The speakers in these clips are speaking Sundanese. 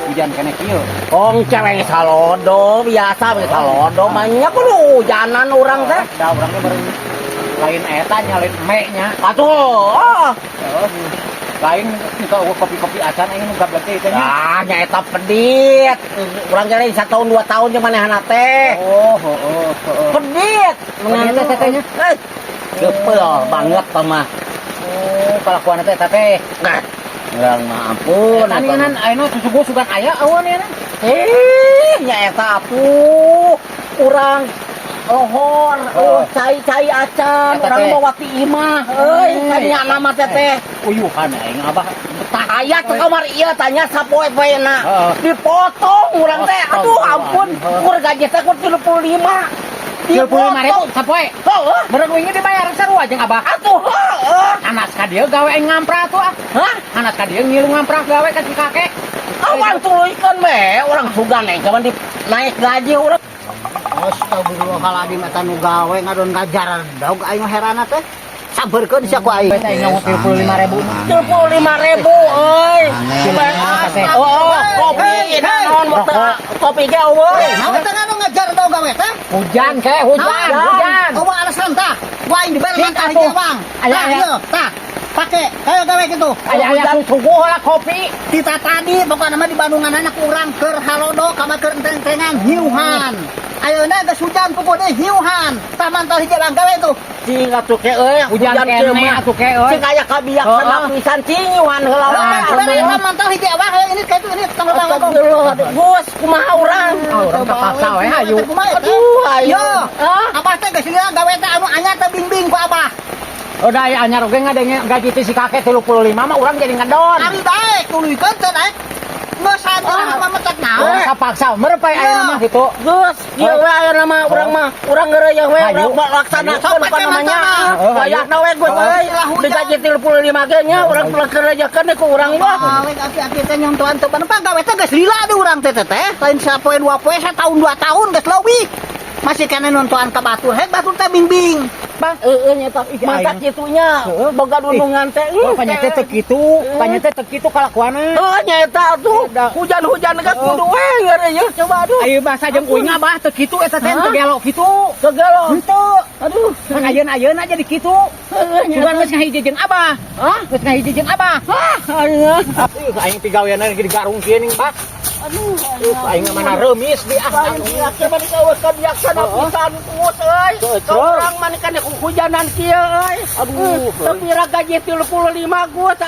Hujan keneh kieu. Kong cewek salodo biasa we salodo mah nya kudu hujanan urang teh. Da urang teh bareng lain eta nya, lain eme nya. Atuh, ah. Heeh. Lain ka eueuh kopi-kopi acan aing nu gablek teh nya. Ah, nya eta pedit. Urang ge lain satahun 2 tahun jeung manehna teh. Oh, heeh, heeh. Pedit. Pedit teh teh nya? Eh, gepel banget mah. Oh, kalakuan teh eta teh. Nah, urang mah ampun. Eta nih ayeuna susuguh sugan aya eueuh nih. Eh, nya eta atuh. Urang lohor, Oh. oh, cai-cai acan, Eta urang teh. bawa ti imah, euy, kadinya nama teh. Uyuhan aing abah betah. Aya tuh kamar ieu tanya sapoe-poena. Heeh. Dipotong urang teh. Aduh, ampun. Heeh. Kur gaji teh kur 35. 35.000 sapoe. Heeh. Meureun wingi dibayar sarua jeung abah. Atuh, heeh. Anas ka dieu gawe aing ngampra tuh ah. Hah? Anas ka dieu ngilu ngamprak gawe ka si kakek. Awan tuluykeun we urang sugan eh kapan di naik gaji urang. Astagfirullahaladzim, eta nu gawe ngadon ngajar dog, aing mah herana teh. Sampeurkeun sia ku aing. Teh aing ngomong 35.000. 35.000 euy. Oh, oh, kopi naon kopi ge eueuh. Naon teh ngadon ngajar dog gawe teh? Hujan ke, hujan, hujan. Oh, alasan tah. Gua aing dibayar Cik, mantah atuh. hiji bang. Aya, Tah, aya. ieu, tah. Pake, kayak gawe gitu. Aya aya susuguh lah kopi. Kita tadi pokoknya mah di Bandungan anak urang keur halodo kama keur enteng-entengan hiuhan. Ayeuna geus hujan pokoknya hiuhan. Tah mantah hiji bang gawe tuh. Cing atuh ke euy, Hujan kieu keneh mah. atuh ke euy. Cing aya kabijaksana pisan cing nyuhan heula Lah, wae. dibere eta mantah hiji abah ini kayak itu ini tong bang. Astagfirullah, Gus, kumaha urang? Ah, urang terpaksa we hayu. Aduh, ayo. Yo, Ah, abah teh geus lila gawe teh anu anyar teh bingbing ku abah. Udah aya anyar oge ngadenge gaji teh si kakek 35 mah urang jadi ngedon. Ari daek tuluykeun teh daek. Geus sadar mah metek naon. Urang kapaksa merpai aya mah gitu. Gus, ieu we aya nama urang mah, urang ngeureuy we Hayu. urang laksanakeun Sok apa pake namanya. mantah. Heeh, hayu. Wayahna we Gus euy. Digaji 35 ge nya urang kerjakeun ku urang mah. Balik aki-aki teh nyontohan teu bener gawe teh geus lila di urang teh teh teh. Lain sapoe dua poe satahun 2 tahun geus leuwih. Masih keneh nontohan ka batur, hek batur teh bingbing. Bang, Heeh nya eta mantap kitunya Heeh. boga dunungan teh. Oh, panyete teu kitu, panyete teu kitu kalakuanna. Heeh nya eta atuh. Hujan-hujan geus kudu we ngeureuyeuh coba aduh. Ayo bahasa jeung uing abah teu kitu eta teh teu gelo kitu. Teu gelo. Henteu. Aduh. Kan ayeuna-ayeuna jadi kitu. Heeh nya. Cuman geus ngahiji jeung abah. Hah? Geus ngahiji jeung abah. Hah, ayeuna. Aing pigaweana lagi digarung kieu ning, Pak. Aduh, Aing mana reumis di ah. Lain kieu mah dikawas kabijaksana pisan Gus euy. Betul. Ka urang mah kan hujanan kieu euy. Aduh. Tapi gaji 35 Gus.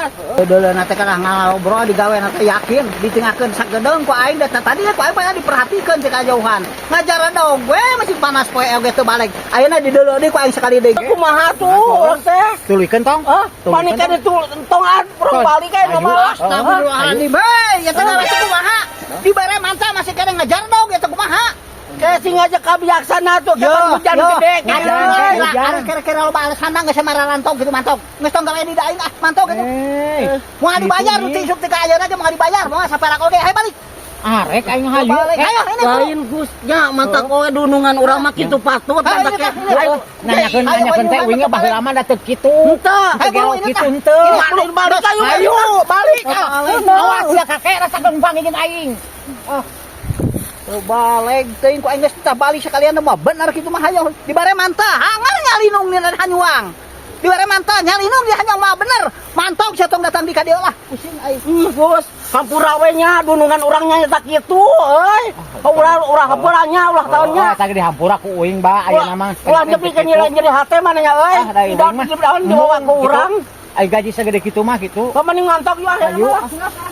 Deuleuna teh kana ngobrol digawe na teh yakin ditingakeun sagedeung ku aing da tadi ku aing pada diperhatikeun cek kajauhan. Ngajar dong we masih panas poe oge teu balik. Ayeuna dideuleu deui ku aing sekali deui. Kumaha tuh urang teh? Tuluykeun tong. Ah, panik kan itu tong ah, urang balik kayak Ayo. malah. Astagfirullahaladzim, hei, ya teh gawe teh kumaha? Dibere mantah masih keneh ngajar dong, ya teh kumaha? Kayak sing aja kabijaksana tuh kapan hujan gede Ngajar, gitu. Hujan. kira-kira loba alasan geus mararantong gitu mantong. Geus tong gawe di daing ah, mantong gitu. Eh, Moal dibayar gitu, ti isuk ti ka ayeuna ge moal dibayar, moal saperak oge. Hayu balik. Arek aing hayu. Balik. Ayo ini bro. Lain Gus, nya mantap oge dunungan urang mah kitu patut Ayo, mantap ini, ke. ini, Ayo, Nanyakeun Ayo, nanyakeun teh ayo, uing ayo, baheula mah da teu kitu. Henteu. Teu Ayo, gelo ini kitu tah. henteu. Balik balik ayo. Ayo balik. Ah. Balik. Awas ya kakek rasa gempang jeung aing. Ah, Teu balik teuing ku aing geus tah balik sekalian mah bener kitu mah hayo. Dibere mantah, hangar nyalinung ni hanyuang. Dibere mantah nyalinung di hanyuang mah bener. Mantong sia tong datang di ka dieu lah. Pusing aing. Gus, hampura we nya dunungan urangnya nyata kitu euy. Ulah ulah hampura nya ulah tahunnya. Oh, tadi dihampura ku uing ba ayeuna mah. Ulah nepi ka nyeri nyeri hate mana nya euy. Ah, da Tidak uing mah. dibawa ku urang. Ai gaji segede kitu mah kitu. Pamaning ngantok yeuh Ayo. ayeuna mah.